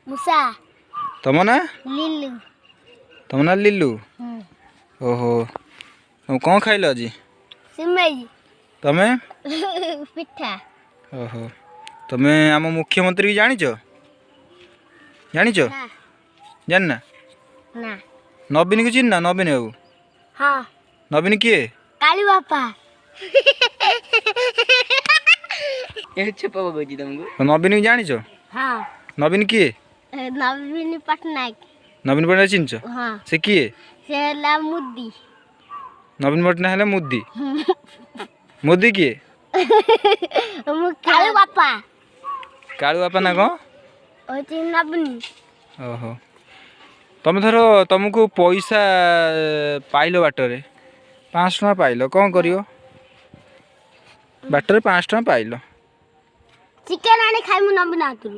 ମୂଷା। ତମ ନାଁ? ଲିଲୁ। ତମ ନାଁ ଲିଲୁ? ଓହୋ, ତମେ କ'ଣ ଖାଇଲ ଆଜି? ସିମେଇ। ତମେ? ପିଠା। ଓହୋ, ତମେ ଆମ ମୁଖ୍ୟମନ୍ତ୍ରୀ ଜାଣିଛ? ଜାଣିଛ? ନା। ଜାଣିନା? ନା। ନବୀନକୁ ଚିହ୍ନା? ନବୀନ ବାବୁ? ହଁ। ନବୀନ କିଏ? କାଳୁ ବାପା। ଏ ଛେପ ପକଉଛି ତମକୁ। ନବୀନକୁ ଜାଣିଛ? ହଁ। ନବୀନ କିଏ? ନବୀନ ପଟ୍ଟନାୟକ। ନବୀନ ପଟ୍ଟନାୟକ ଚିହ୍ନିଛ? ହଁ। ସେ କିଏ? ସେ ହେଲା ମୁଦି। ନବୀନ ପଟ୍ଟନାୟକ ହେଲେ ମୋଦି। ମୋଦି କିଏ? ମୁଁ କାଳୁ ବାପା। କାଳୁ ବାପା ନା କ'ଣ? ହଉଛି ନବୀନ। ଓହୋ, ତମେ ଧର ତମକୁ ପଇସା ପାଇଲ ବାଟରେ, 500 ଟଙ୍କା ପାଇଲ, କ'ଣ କରିବ? ବାଟରେ 500 ଟଙ୍କା ପାଇଲ। ଚିକେନ ଆଣି ଖାଇମୁ ନବୀନ ହାତରୁ।